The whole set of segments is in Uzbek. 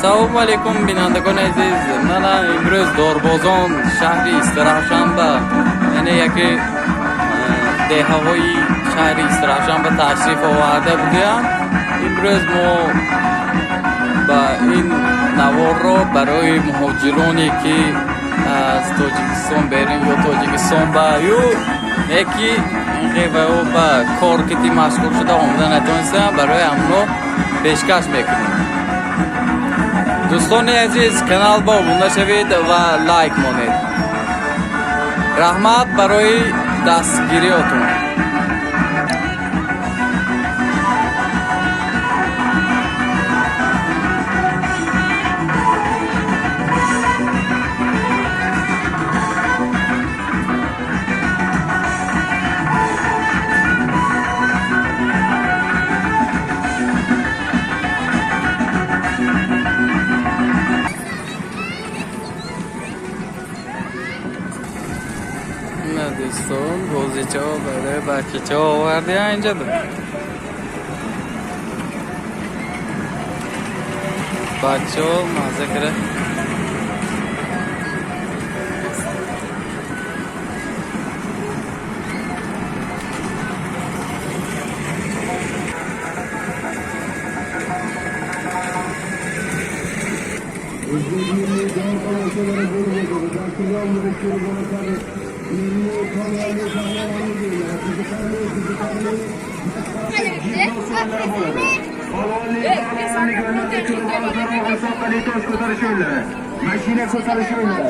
Ассалому алайкум, бинандагони азиз. Мана имрӯз Дорбозон, шаҳри Истаравшанба, яъне яке деҳаҳои шаҳри Истаравшанба ташриф оварда будем. Имрӯз мо ба ин наворро барои муҳоҷироне, ки аз Тоҷикистон берун ё Тоҷикистон ба ю неки инқи ба кор кити машғул шуда омада натонистам, барои ҳамно пешкаш мекунем. Дӯстони азиз, канал ба обуна шавед ва лайк монед. Раҳмат барои дастгириётон. На, дӯстон, бозичаҳо барои бачачаҳо овардия инҷа. Бачаҳо мазза кара. Mashina ko'tarish o'yinlari.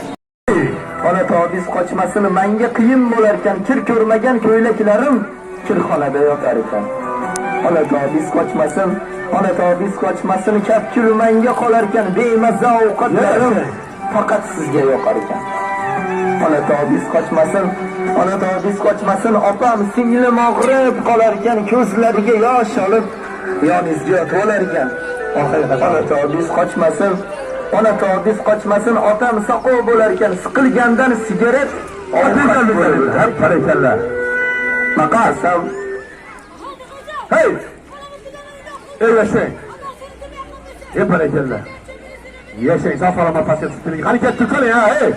Ona tobiz qochmasin, manga qiyin bo'larkan, kir ko'rmagan ko'ylaklarim kirxonada yotar ekan. Ona tobiz qochmasin, ona tobiz qochmasin, kafkul manga qolarkan, bemaza ovqatlarim faqat sizga yoqar ekan. Ona tobiz qochmasin, ona tobiz qochmasin, opam singlim og'rib qolarkan, ko'zlariga yosh olib yoningizga yotib olar ekan. Ona tobiz qochmasin, ona tobiz qochmasin, otam soqov bo'larkan, siqilgandan sigaret ovqat bo'lar. Barakalla. Maqasam. Hey! Ey, yashang. Ey, barakalla. Yashang, sog' salomat pastga tushib keling. Qani ketdik, qani ha, hey!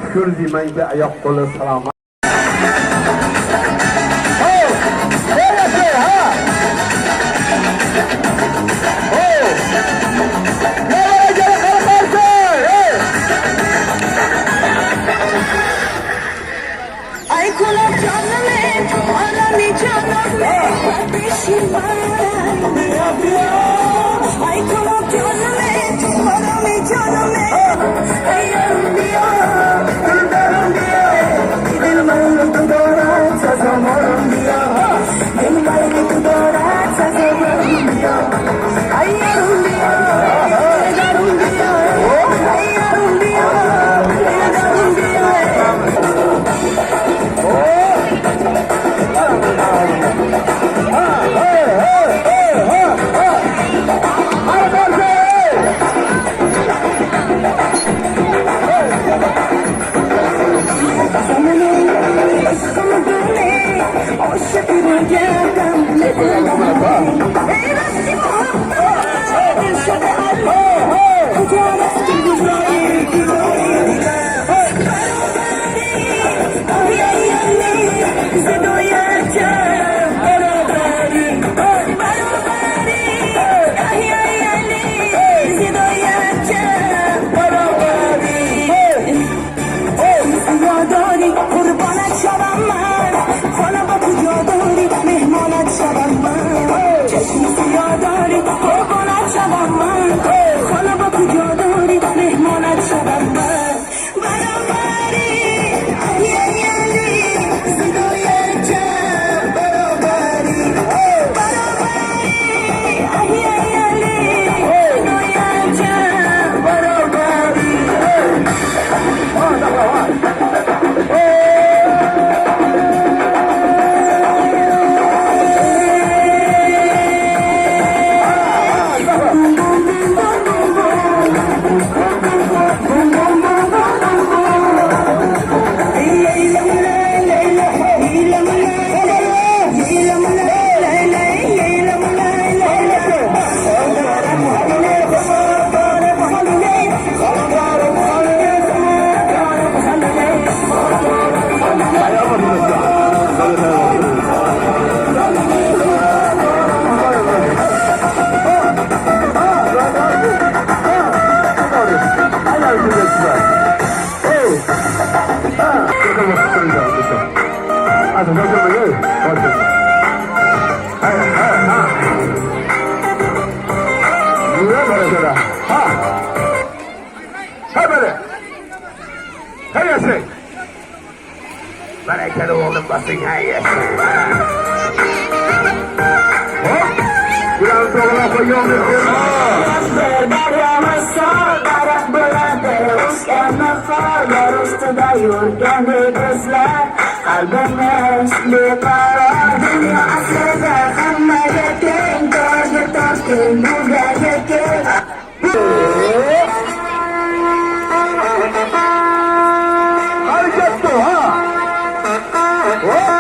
Shukur deymanki, oyoq qo'li salomat. Hey! Ey, yashang, ha! Hey! Navara qara hey! Ay kulak canım, arami canım, ateşim Ay kulak canım, arami canım, ey anbiya, dildarim biya, dil malik dorat sazamarım biya, dil malik dorat sazamarım biya, ay anbiya, dildarim biya, ay anbiya, dildarim biya. Hey, hey, hey, ha, ha! Qara qarshi, hey! Hadi shoshilma, ey, shoshilma. Hay, hay, ha. Yura barakalla. Ha. Hay böyle. Hay yashang. Barakalla o'g'lim, bosing, hay yashang. Hop. Bularni to'g'rilab qo'ygan. Daryo misol daraxt bo'ladi o'sgan nihollar ustida yurgan bizlar qalbimiz beqaror. Dunyo aslida hammaga teng, torga torting, bugaga keng. Harakat bu, ha. Hop.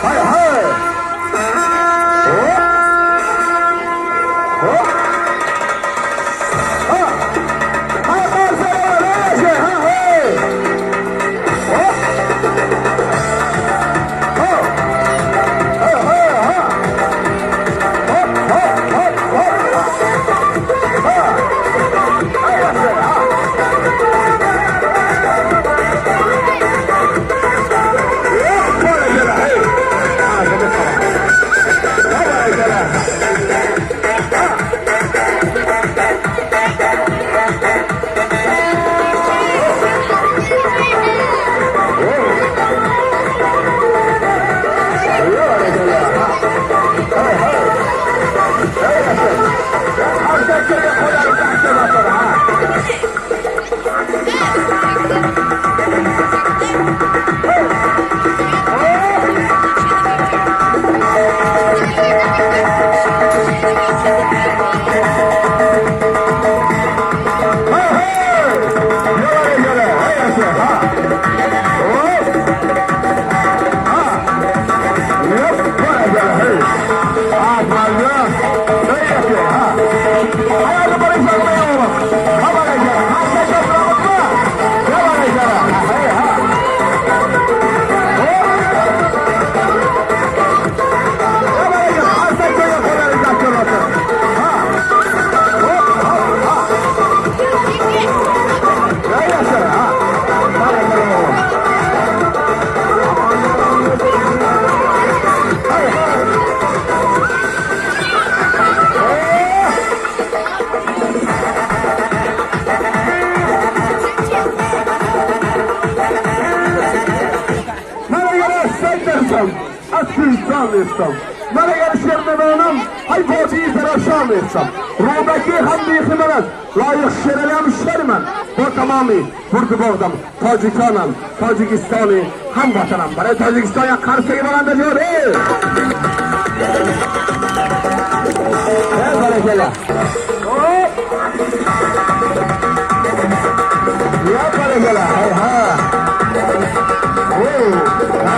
Hay hay. Hop. Hop. Ha. Ha, qarshi olaman, ha, hey. Hop. Ha. Ha, ha, ha. Hop, hop, hop, hop. Ha. Hay, hay, ha. Barakalla, hey. Ha, barakalla. Barakalla. Ha, ha. Hey, hey. Harakatga qo'llarini taqdim, ha. Hey, hey! Barakalla, hey, yasha, ha. Hop. Ha. Yop, barakalla, hey. Ha, mayli. Hey, yasha, ha. Hayalni parishon qilmang, o'g'lim. Ha, barakalla. Ha, tashlab turamizmi? Ya, barakalla. Hey, ha. Hop. Ya, barakalla. Qarsaklarga qo'llaringizni taqdim. Ha. Hop, hop, ha. Ya, yasha, ha. Barakalla, o'g'lim. Hey, hey. Oh! من اگر از سگ نرسم از کوهستان نیستم، من اگر شیر ندانم های وادی زرافشان نیستم. رودکی هم بیخ من است، لایق شیرعلی هم شیر من. با تمامی برد بردم تاجیکانم، تاجیکستانی هم وطنم. برای تاجیکستان یک قرصه بلند جور. ای barakalla. Hop. Ya barakalla. Hay ha. Oh. Ha.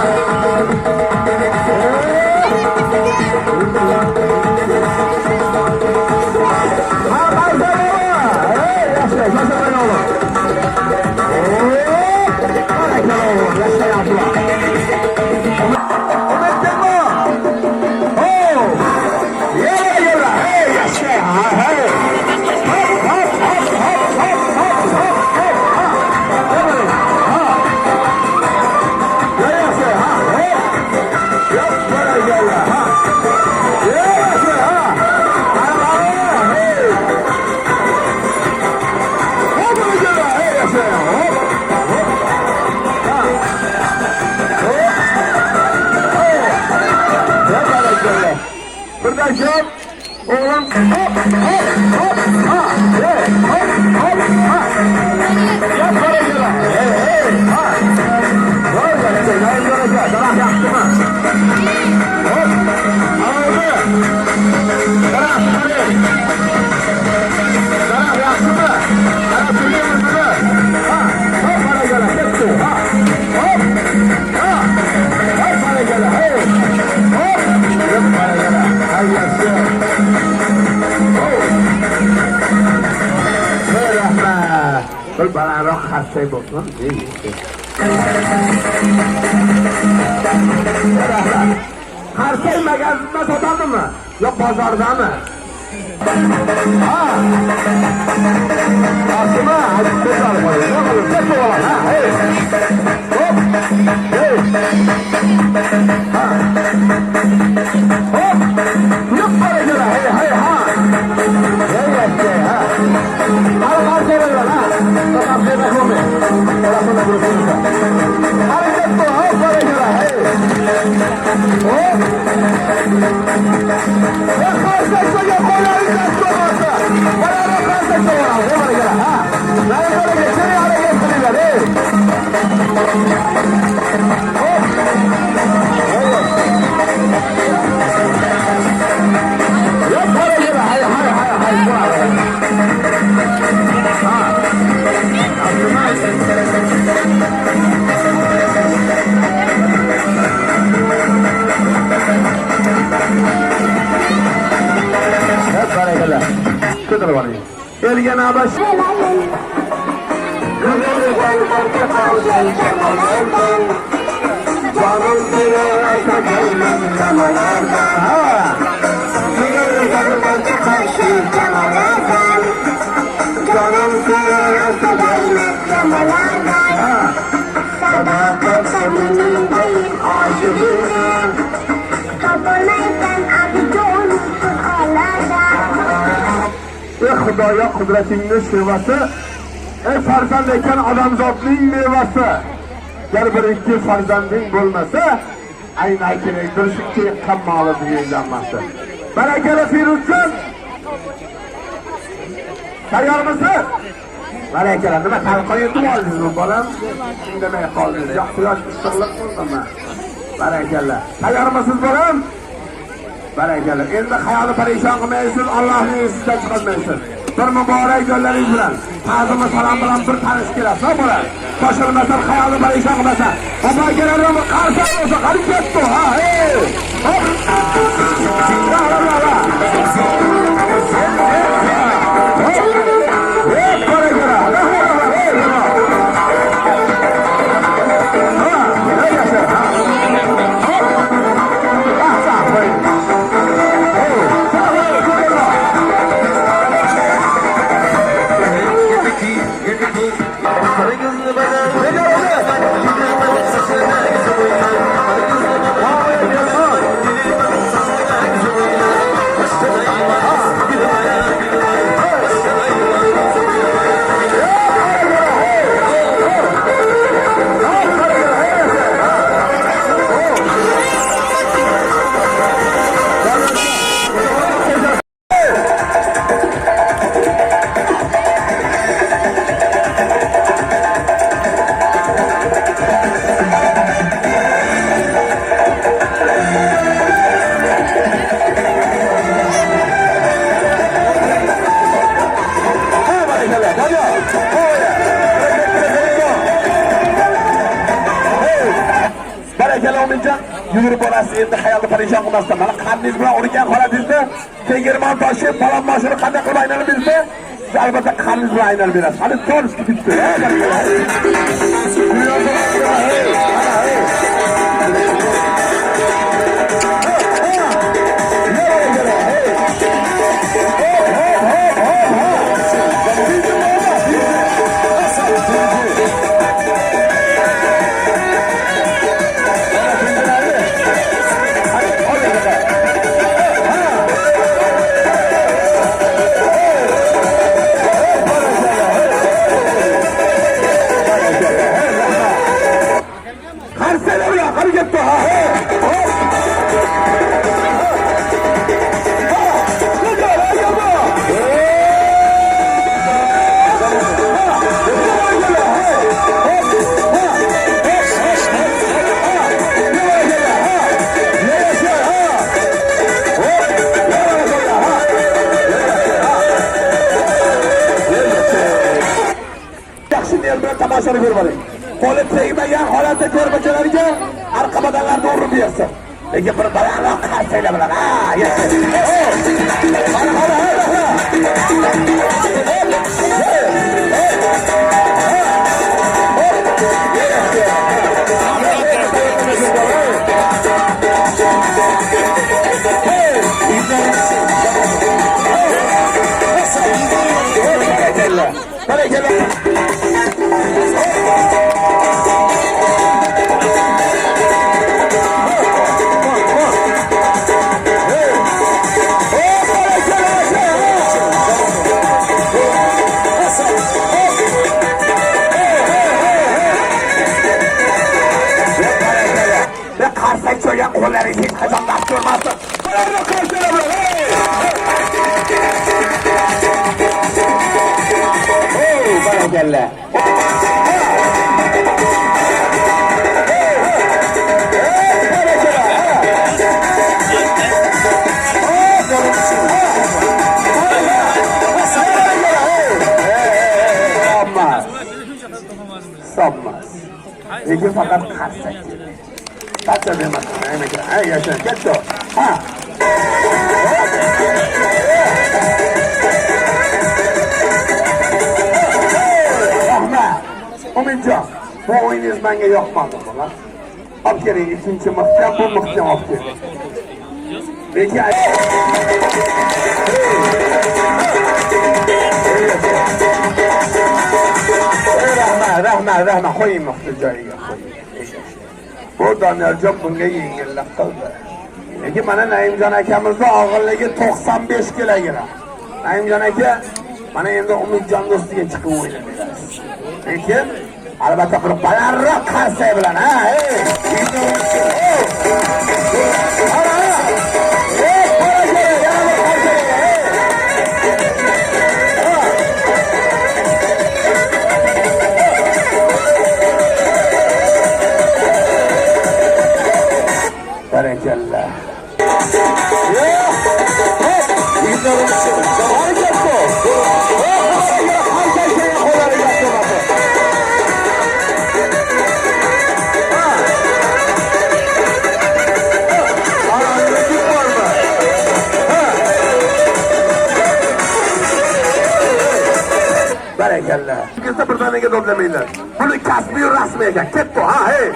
Ha, qarsa baba. Hey, yasha, yasha o'g'lim. Oh, barakalla o'g'lim, yasha Abdullah. Umid kelma. Oh. Yalla, yalla. Hey, yasha. Ha, hey. Hop, hop, hop, hop, hop, hop, hop, hop. Ha. Ha. Ya, yasha, ha, hop. Yop, barakalla. Ha. Ya, yasha, ha. Ha, ha, hey. Hop, barakalla. Hey, yasha. Hop, hop. Ha. Hop. Hop. Ya, barakalla. Birdan o'g'lim, hop, hop, hop, ha, hey, hop, hop, ha. Ya, barakalla. Hey, hey, ha. Voy, baraka, voy, baraka. Daraxt yaxshimi? Hop. Oldi. Daraxt qarang. Daraxt yaxshimi? Qarab turganmizmi? Ha, hop, barakalla, ketdi. Ha. Hop. Ha. Hop, barakalla, hey. Hop. Hop, barakalla. Hay yaxshi. Hop. Hey, rahmat. Bir balandroq qarsak bo'lsin. Ey, ey. Rahmat. Qarsak magazinda sotadimi? Yo bozordami? Ha. Yaxshimi? Aytib ko'tarib qo'ying. Nima qilib? Katta o'g'lon, ha, hey. Hop. Hey. Hop. Qarsak bo'lgan qo'llaringiz bo'lmasa. Mana qarsak bo'lamiz. Mana ha. Mana shuni harakat qilinglar, ey. Hop. Yo'q, baraka, hay, hay, hay, hay. Ha. Barakalla. Ko'tarib oling. Elga navbat. Canım severse gelmez yamalardan. Sadakat samimi değil aşıkım. Kapılayken abi olmuşsun ağlardan. Ey Xudoyo, qudratingni shevasi, ey farzand ekan odamzodning mevasi. Gar bir ikki farzanding bo'lmasa, aynay kerakdir shuncha yiqqan moli dunyolanmasi. Barakalla Feruzjon. Tayyormisiz? Barakalla, nima talqon yutib oldingizmi bolam? Indamay qoldingiz. Yo'q, quyosh issiqlik qildimi? Barakalla. Tayyormisiz bolam? Barakalla. Endi xayoli parishon qilmaysiz, Allohning esidan chiqarmaysiz. Bir muborak yo'llaringiz bilan, ta'zimi salom bilan bir tanish kelasiz, bola. Shoshilmasan, xayoli parishon qilmasan. Bobo akalarimiz qarshi bo'lsa, qani ketdi, ha, ey. Hop. La la la la. Hop, barakalla. La la la, ey, la. Ha, ey, yasha, ha. Hop. Ah, ah, voy. Barakalla Ominjon, yugurib borasiz, endi xayolni parishon qilmasdan. Mana qandingiz bilan urgan holatingizda tegirmon toshi, falon moshini qanday qilib aylanib bersa, siz albatta qandingiz bilan aylanib berasiz. Hali to'g'risi bitdi. Qarsanglar bilan qani ketdi, ha, hey. Hop. Ha, Yaxshi niyat bilan tomoshani ko'rib oling. Qo'li tegmagan holatda ko'rmachalarga arqa badanlarni urib bersin. Lekin bir balandroq qarsanglar bilan. Ha, yaxshi. Hop. Hana, hana, hana, hana. Hop. Hey, hop. Ha. Hop. Barakalla. Barakalla. Ve qarsak cho'ygan qo'li Qo'llaringiz hech qachon dast ko'rmasin. Qo'llarini qarshilar bilan. Hey! Barakalla. Hisobmas. Lekin faqat qarsak kerak. Qarsak emas. Ha, yasha, ketdi. Ha. Rahmat. Umidjon, bu o'yiningiz menga yoqmadi, bola. Olib keling ikkinchi mixga, bu mixga olib keling. Lekin rahmat, rahmat, rahmat. Qo'ying mixni joyiga, qo'ying. Bu Doniyorjon bunga yengillik qildi. Lekin mana Naimjon akamizni og'irligi 95 kilogram. Naimjon aka, mana endi Umidjon do'stiga chiqib o'ynab berasiz. Lekin albatta bir balandroq qarsak bilan, ha, ey. Ana, ey, barakalla, yana bir qarsak, ey. Barakalla. Barakalla. Kelsa birdaniga dodlamanglar. Buni kasbiy rasmiy ekan. Ketdi, ha, hey.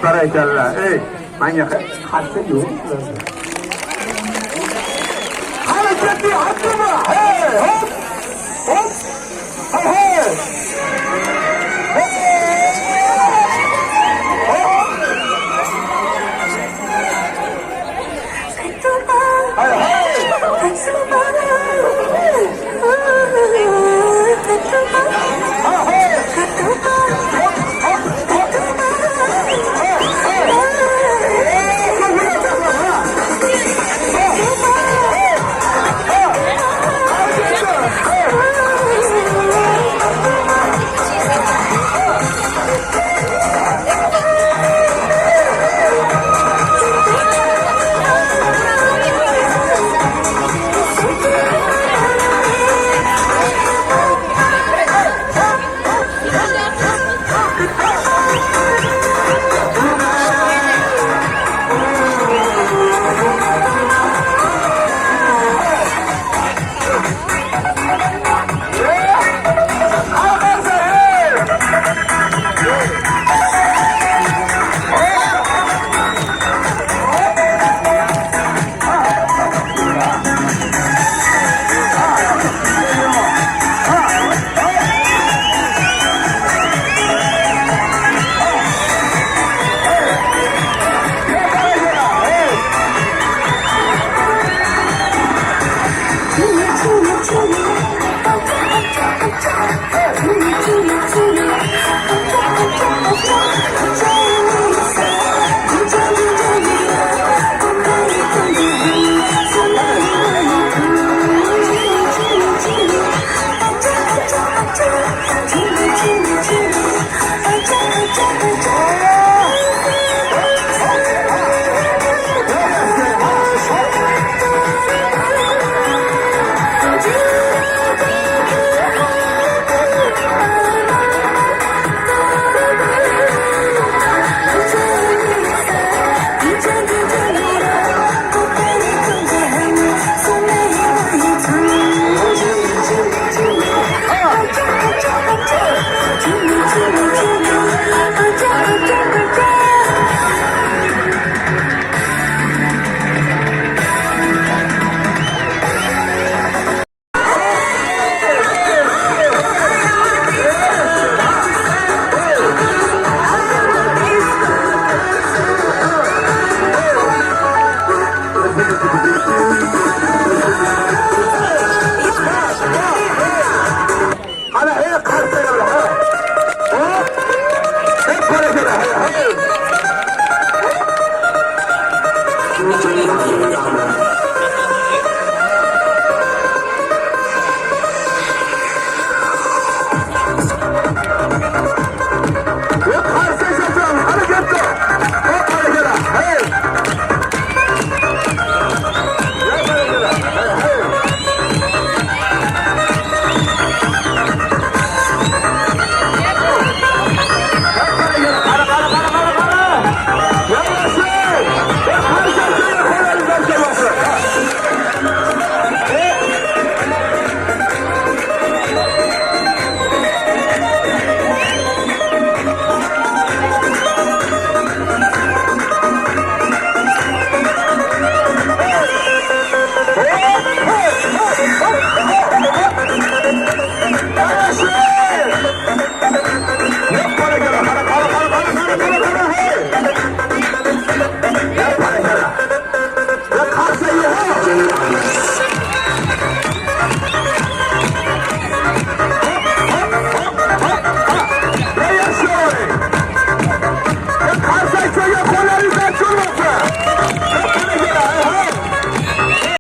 Barakalla. Ey, menga qarshi yo'q. Harakatli haddimi? Hey, hop! Hop! Hey, hey!